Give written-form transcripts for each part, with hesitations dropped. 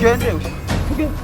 Tugende, tugende.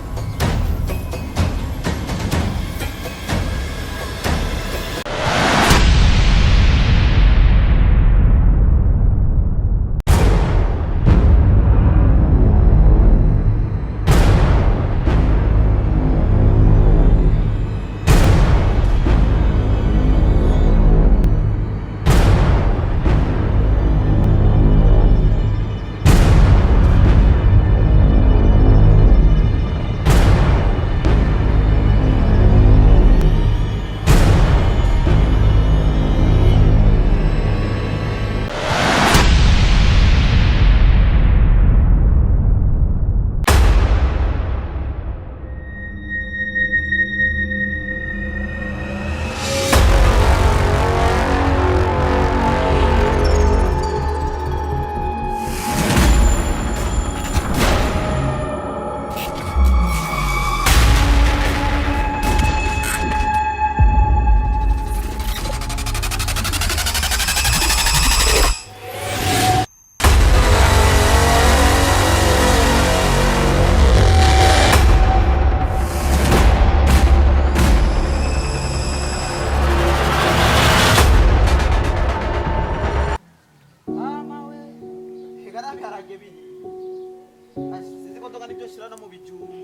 Mama we, bigaragara bihi. Sinzi ko ndoga nibyo shira no mu bijumbu.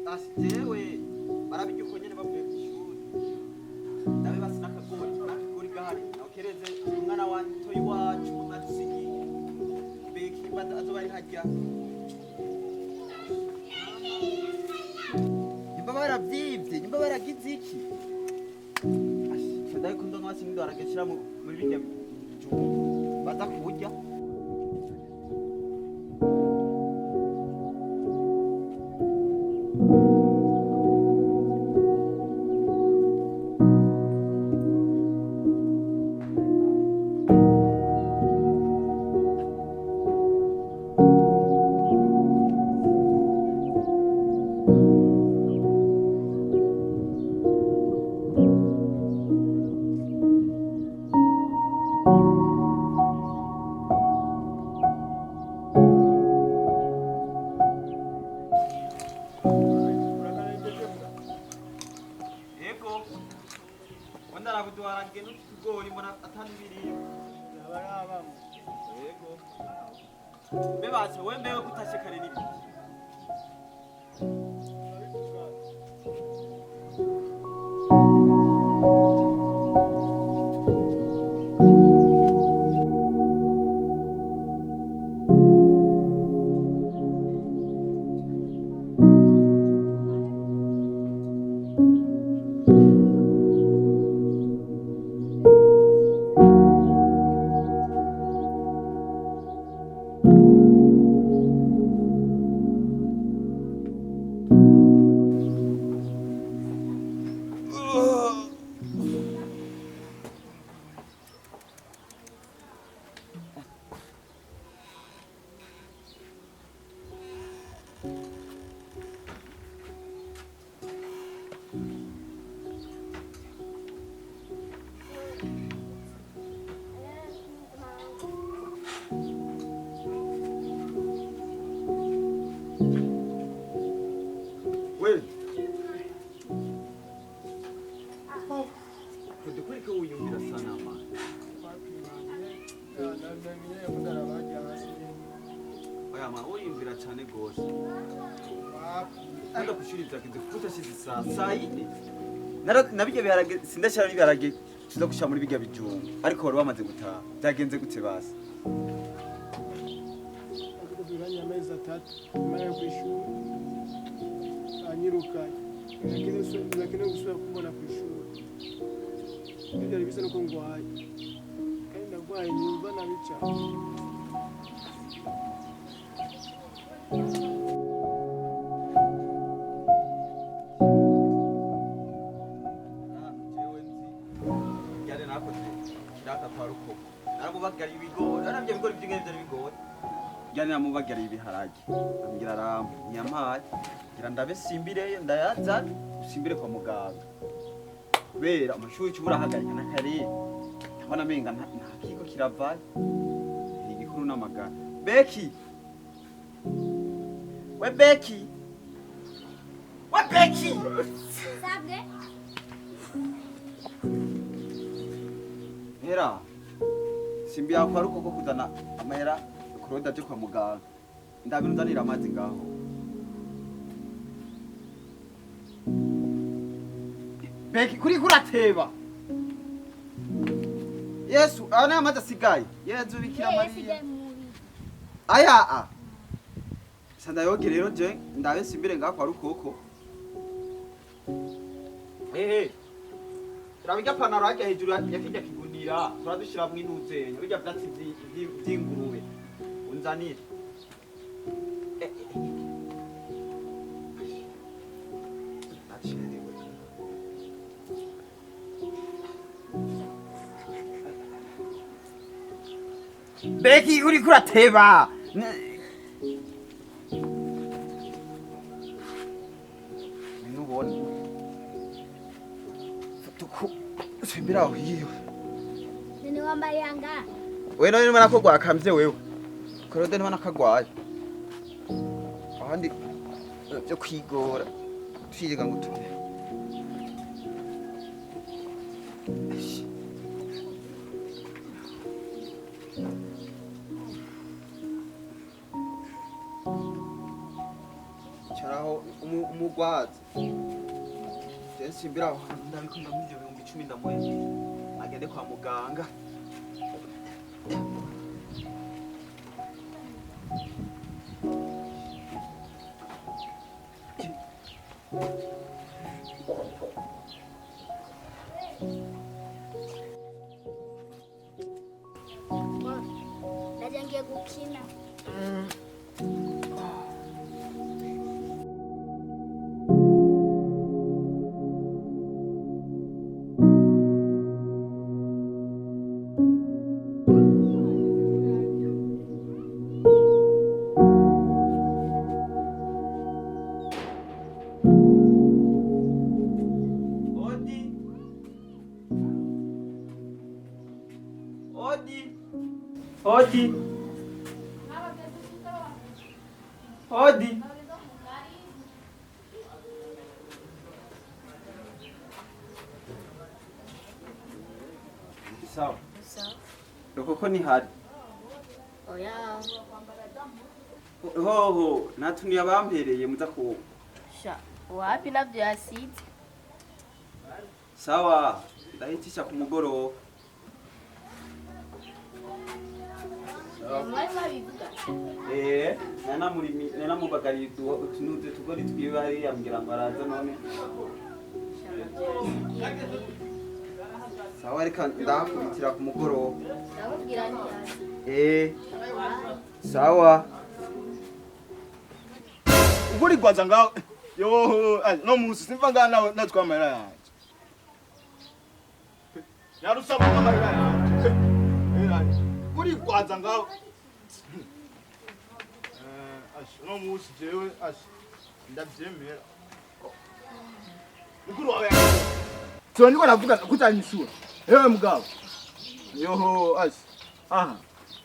Asi jewe barabirya uko nyene bavuye ku ishuri. Ndabe basi n'akagori, n'akagori gahari. Nawukereze umwana wanje toyi wacu mwadusigiye. Beki azoba ari harya. Nimba baravyivye, nimba baragize iki? Ashi, ndabikunda nka basi n'indwara nshira muri birya bijumbu. Baza kurya. Yego. Wenda arabuduharage n'utugori mbona atanibiriyo. Yego. Mbe basha we mbewe kutashe kare n'ibiki? We. Kudukwereke wiyumvira sana man. Oya ma wiyumvira cyane gose. Anda kushuri vyagenze kuko utashize saa yine. Nabirya biharage sindashira n'ibiharage tuza gushira muri birya bijumbu ariko bari bamaze gutaha. Byagenze gute basi? Amezi 3 nyuma yo kwishuri anyirukanye, birakenewe gusubira kumbona ku ishuri. Ibyo byari bisa nuko ngwaye, kandi ndagwaye nyumva nabi cyane. Jewe nzi yari nakoze kiraka kwa rukoko, naramubagariye ibigori, naravye ibigori vy'ingene vyari bigori, yari namubagariye ibiharage, ambwira arampa ntiyampaye, ngira ndabe simbireyo ndayazana usimbire kwa muganga kubera amashuri uca urahagarika n'akarere ndabona amenga nta kiko kiravayo. Ni igikuru n'amagara. Beki, We Beki, we Beki. Sabwe. Hera simbi yakwa ari uko kuzana amahera Claude aje kwa muganga. Ndabira unzanira amazi ngaho. Beki, kuri kurateba. Yesu, aya ni amazi asigaye. Yezu Bikira Mariya. Aya a. Sandayoge rero je ndabe simbire ngaho kwa Rukoko. Ehe. Turabijya panaro hajya hejuru ya kijya kigunira, turadushiramwo intuzenyo, bijya vyatsi vy'ingurube. Unzanire. Nacerewe. Beki, uriko urateba. Nubona. Tuku simbira aho hiyo. None wambaye anga. We none nimba nako gwakamvye wewe. Claude niba nakagwaye. Ahandi byo kwigora. Twiga ngo tube. Caraho umugwazi. Je simbira aho hantu ndabikunda muri ivyo 10,000 ndamuhe. Agende kwa muganga. Ndaje ngiye gukina. Odi. Odi. Odi. Odi. Sawa. Sawa. Rukoko ni hari. Oya. Hoho, natuniye abampereye muza ku. Sha, wapi navyo yasize. Sawa, ndahitisha ku mugoroba. Mwari mwabivuga. Eh, nana murimi nana mubagariye utunuze tugori twiwe hariya mbwira ngo araza none. Sha, navyo yasigiye. Sawa, reka ndahakubitira ku mugoroba. Ndamubwira ntiyasize. Eh, sawa. Ukurigwaza ngaho yo no musi simva ngaho nawe natwa amahera yanje. Yarusaba amahera yanje. Kurigwaza ngaho. Ash no musi jewe ash ndavyemera. Mukuru wawe. So ndiko navuga kutanyishura. Ewe mugabo. Yoho ash. Aha.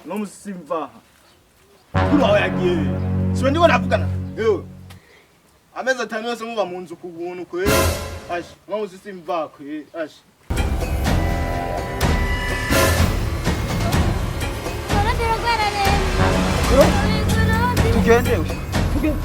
No musi simva aha. Mukuru wawe yagiye. So ndiko navugana. Ewe. Amezi 5 yose muba mu nzu ku buntu kwe. Ash, no musi simva kwe. Ash. Tugende. Tugende.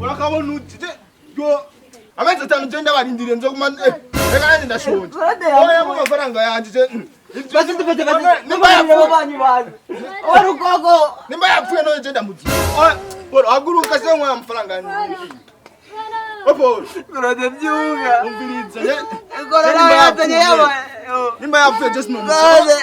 Urakabona utite yo amezi 5 je ndabarindiriye nzo kuma reka nanjye ndashonje. Oya mu mafaranga yanje je nimba yapfuye Rukoko. Nimba yapfuye none je ndamuzi. Oya Paul haguruka se nkwa amafaranga yanje. O Paul Claude byuga. Umviriza je. Ngora yazanye yaba. Nimba yapfuye je sinomuzi. Claude.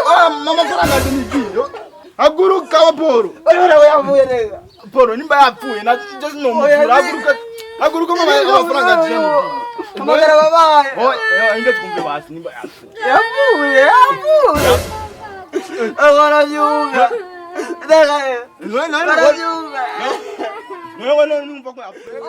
Oya mama faranga yanje nigiyo. Haguruka wa Paul. Ora yavuye neza. Paul nimba yapfuye na je sinomuzi. Haguruka. Haguruka mama amafaranga yanje nigiyo. Amagara babaye. Oya inge twumve basi nimba yapfuye. Yapfuye, yapfuye. Agora byuga. None none. Barabyumva. Wewe none numva ko yapfuye.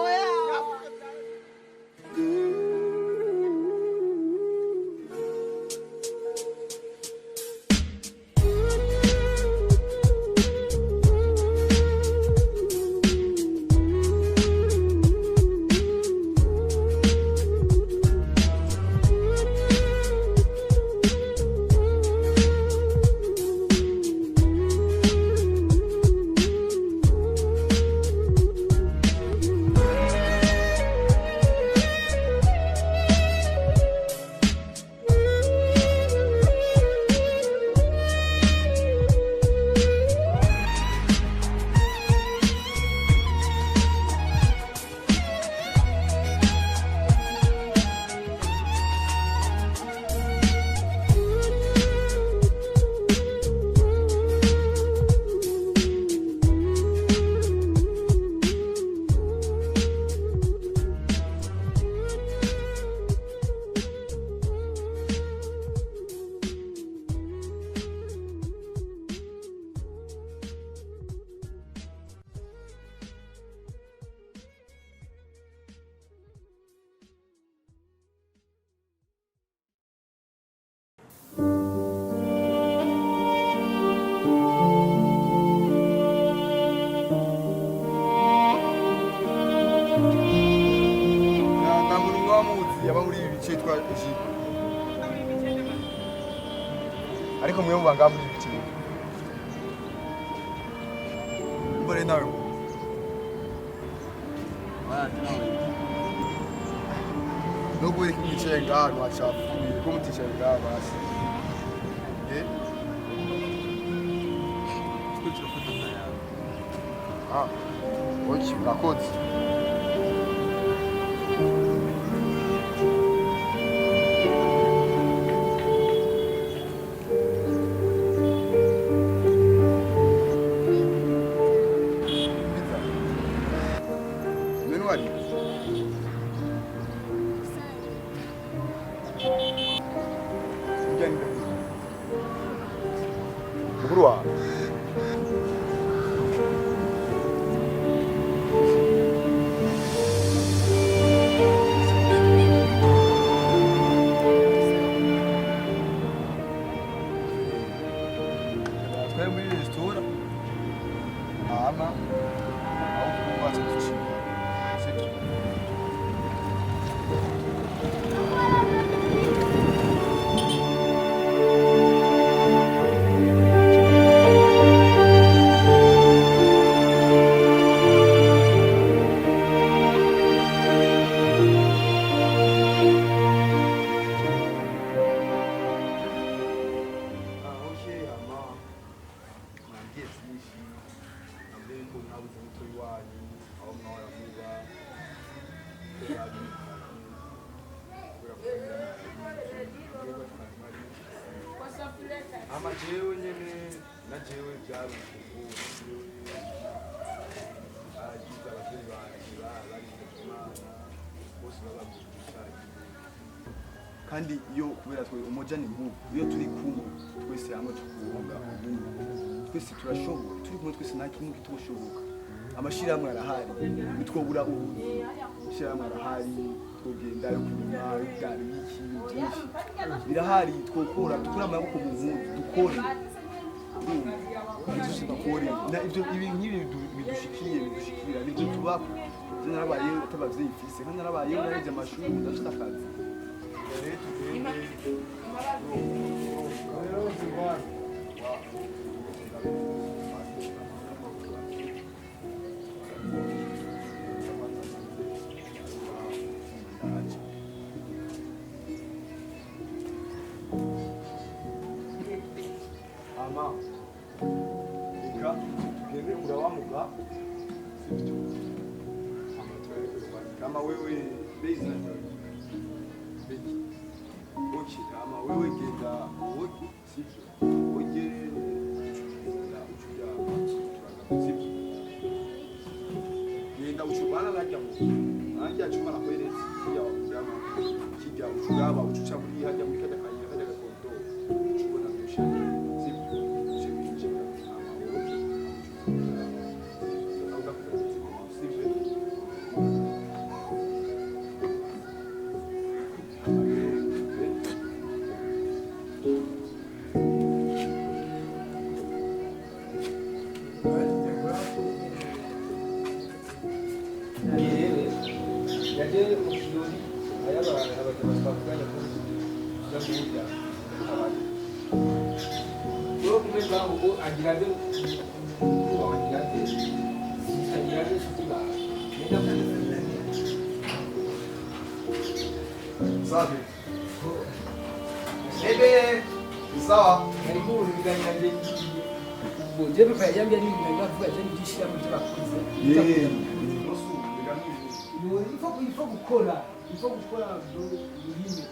Nta muntu mwaba muzi yaba muri ibi bice yitwa Jipe, ariko mwe muba ngaha muri ibi bice mbone nawe no kubera ko mwicaye ngaha ahantu hacafuye ko muticaye ngaha basi. Eh? Ah, ok, murakoze. Biza. None wari? Urya ni nde? Mukuru wawe? Twari muri resitora hama aho twubatse duciye, sibyo? Ah, okay, hama mwambwiye byinshi, mwambwiye ko mwabuze mutoyi wanyu aho mwahora muba, ko babirukanye kubera ko twari mwari. Hama jewe nyene na jewe byari uko, jewe baragize abavyeyi banje baritabye Imana bose baba mu rusange. Kandi iyo kubera twe umoja ni nguvu, iyo turi kumwe twese hamwe tukunga ubumwe, twese turashoboye. Turi kumwe twese nta kimwe kitoshoboka. Amashirahamwe arahari, ntitwobura ubuzi. Amashirahamwe arahari, twogenda yo kurima yo iki ibintu byinshi birahari. Twokora, dukure amaboko mu mpuzu, dukore. Urumva? Ibyo dukore na ibyo ibi nk'ibi bidushikiye bidushikira nibyo tubako. Je narabayeho atabavyeyi mfise, kandi narabayeho narivye amashuri, ndafise akazi. Rero tugende. Ama reka tugende kurabamuka, sibyo? Ama turareke kwandika. Kama wewe bei zina ryawe Beki. Okay, kama wewe genda woge, sivyo? Woge genda ucuryama turagaruka, sivyo? Genda ucubana narya mu narya cuma nakweretse kijya wakuryama kijya ucuraba ucuca muri hajya muri kajya kayira kajya gakondo ucubona dushe, sivyo? Uce winjira ama woge. Burya wewe kumwe ngaho ubu agira ate? Mukuru wawe agira ate? Agira ate inshuti bawe? Nenda kugira. Safi. Ebe, ni sawa. Harimo ibintu biganira ngiye. Bo je papa yambye ari ibintu avuga je n'ibyishira mu byo bakuze. Nusu, reka nijoro. Il faut gukora, il faut gukora bro, ururimi.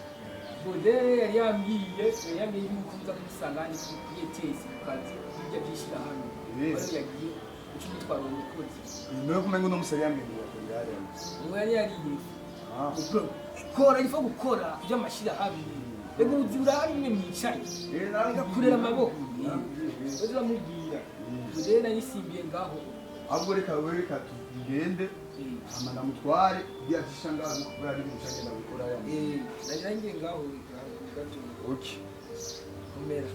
Bo rero yari yambwiye yuko uza kumusanga hano kuri ETS ku kazi bijya byishyira hano. Bari yagiye uca umutwara uwo mukozi. Niwe kumenga uno musore yambwiye ngo bakora hariya. Uwo yari yariye. Ah. Bro, kora, il faut gukora by'amashyirahamwe. Reka ubu urahari mwe mwicaye. Reka kurera amaboko. Uzi uramubwira. Ubwo rero narisimbiye ngaho. Ahubwo reka wewe, reka tugende hama ndamutware kugira atisha ngaho kubera ari ibintu nshaka gukora hariya. Nari ngiye ngaho gato. Okay. Komera.